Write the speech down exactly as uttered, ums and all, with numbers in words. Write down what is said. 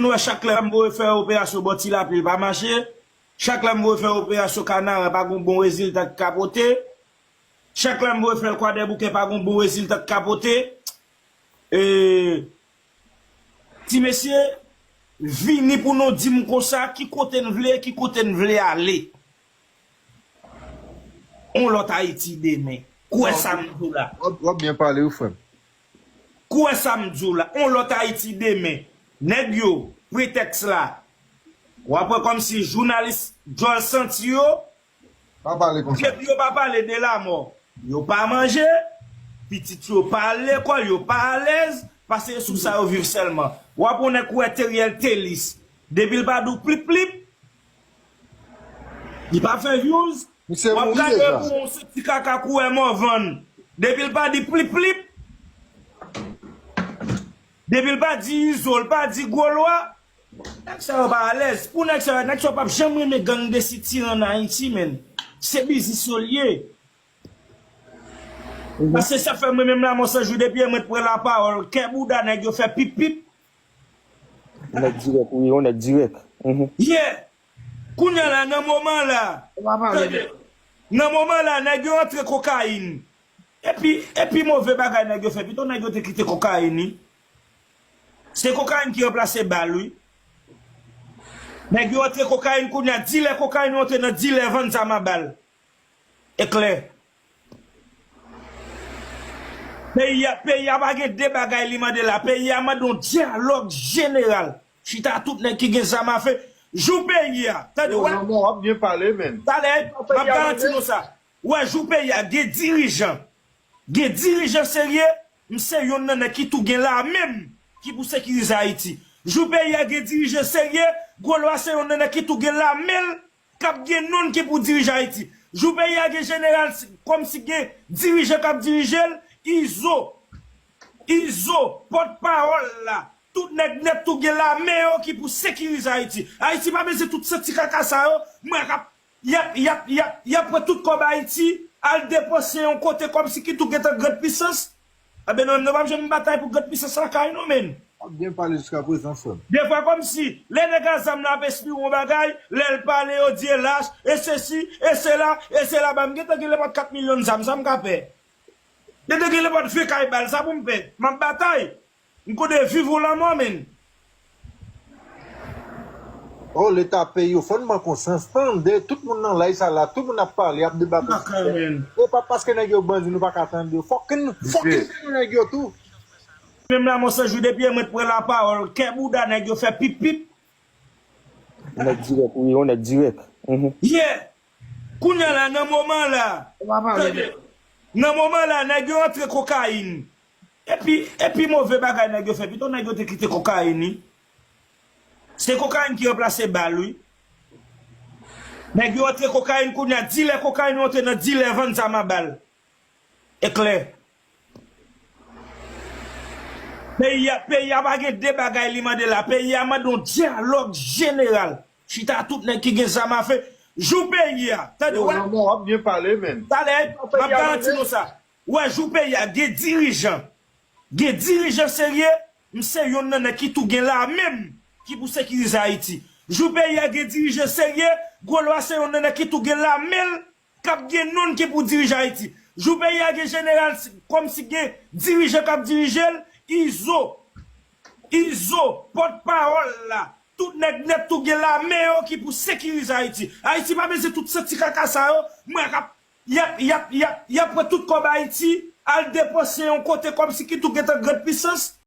wè chak lè m voye fè operasyon bò Ti Lapli pa mache. Chak lè m voye fè operasyon Kanaren pa gen bon rezilta ki ka pote. Chak lè m voye fè l Kwadèboukè pa gen bon rezilta ki ka pote. E, ti mesye, vini pou nou di m konsa ki kote n vle, ki kote n vle ale. On lòt Ayiti demen. Kwè sa m di w la. W ap, w ap byen pale wi frè m. Kwè sa m di w la. On lòt Ayiti demen. Nèg yo, pretèks la. W ap wè kòmsi jounalis djòl santi yo. Pa pale konsa. Depi yo pa pale de lamò, yo pa manje, pitit yo pa al lekòl, yo pa alèz, paske sou sa yo viv sèlman. W ap wè nèg kwè Teriel Telis. Depi l pa di w plip plip, li pa fè views. Misye mouri deja. W ap gade pou yon soti kaka koulè mòvann. Depi l pa di plip plip, depi l pa di Izo, l pa di gwo lwa, nèg sa yo pa alèz. Pou nèg sa yo, nèg sa yo p ap janm renmen gang de sitiren ann Ayiti, menn. Se biznis yo l ye. Paske sa fè mwen menm la, mwen sanjou depi yè mwen t pran lapawòl, kè bouda nèg yo fè pip pip. Yon nèg dirèk, wi, yon nèg dirèk. Mhm. Yeah. Kounye a la, nan moman la, tande, nan moman la, nèg yo antre kokayin. Epi, epi move bagay nèg yo fè, pito nèg yo te kite kokayin, wi. Se kokayin ki ranplase bal, wi. Nèg yo antre kokayin kounye a, dilè kokayin yo antre nan dilè vann zam a bal. E klè. Peyi a, peyi a pa gen de bagay li mande la. Peyi a mande yon dyalòg jeneral. Chita tout nèg ki gen zam a fe. Jou peyi a. Tande, w ap byen pale, menn. Talè, m ap garanti nou sa. Ou wè, jou peyi a, gen dirijan. Gen dirijan serye, m se yonn nan nèg ki tou gen lame m ki pou sekirize Ayiti. Jou peyi a, gen dirijan serye, gwo lwa se yonn nan nèg ki tou gen lame l k ap gen nonm ki pou dirije Ayiti. Jou peyi a gen jeneral, kòmsi gen dirijan k ap dirije l, Izo, Izo, pòtpawòl la, tout nèg nèt tou gen lame yo ki pou sekirize Ayiti. Ayiti pa bezwen tout santi kaka sa yo, mwen k ap, y ap, y ap, y ap, y ap pran tout kòb Ayiti, al depanse yon kote kòmsi ki tou gentan gran pisans. Enben nou menm nou p ap janm batay pou gran pisans lakay nou, menn. W ap byen pale jiskaprezan, frè m. Defwa kòmsi, lè nèg a zam nan ap espire yon bagay, lè l pale, yo di e lach, e sesi, e sela, e sela. Ba m gentan gen nenpòt kat milyon zam, sa m ka pè? Gentan gen nenpòt ven kay bal, sa pou m pè? M ap batay. M konnen viv ou lanmò, menn. Oh, leta peyi yo, fò n pran konsyans. Tande, tout moun nan live sa la, tout moun ap pale, ap debake sou tè. E pa paske nèg yo bandi, nou pa ka tande yo. Fòk n, fòk n tande nèg yo tou. Menm la, mwen sanjou depi yè mwen t pran lapawòl, kè bouda nèg yo fè pip pip. Yon nèg dirèk, wi, yon nèg dirèk. Mhm. Yeah. Kounye a la, nan moman la, tande, nan moman la, nèg yo antre kokayin. Epi, epi move bagay nèg yo fè, pito nèg yo te kite kokayin, wi. Se kokayin ki ranplase bal, wi. Nèg yo antre kokayin kounye a, dilè kokayin yo antre nan dilè vann zam a bal. E klè. Peyi a, peyi a pa gen de bagay li mande la. Peyi a mande yon dyalòg jeneral. Chita tout nèg ki gen zam a fe. Jou peyi a. Tande, w ap byen pale, menn. Talè, m ap garanti nou sa. Ou wè, jou peyi a, gen dirijan. Gen dirijan serye, m se yonn nan nèg ki tou gen lame m ki pou sekirize Ayiti. Jou peyi a, gen dirijan serye, gwo lwa se yonn nan nèg ki tou gen lame l k ap gen nonm ki pou dirije Ayiti. Jou peyi a gen jeneral, kòmsi gen dirijan k ap dirije l, Izo, Izo, pòtpawòl la, tout nèg nèt tou gen lame yo ki pou sekirize Ayiti. Ayiti pa bezwen tout santi kaka sa yo, mwen k ap, y ap, y ap, y ap, y ap pran tout kòb Ayiti, al depanse yon kote kòmsi ki tou gentan gran pisans.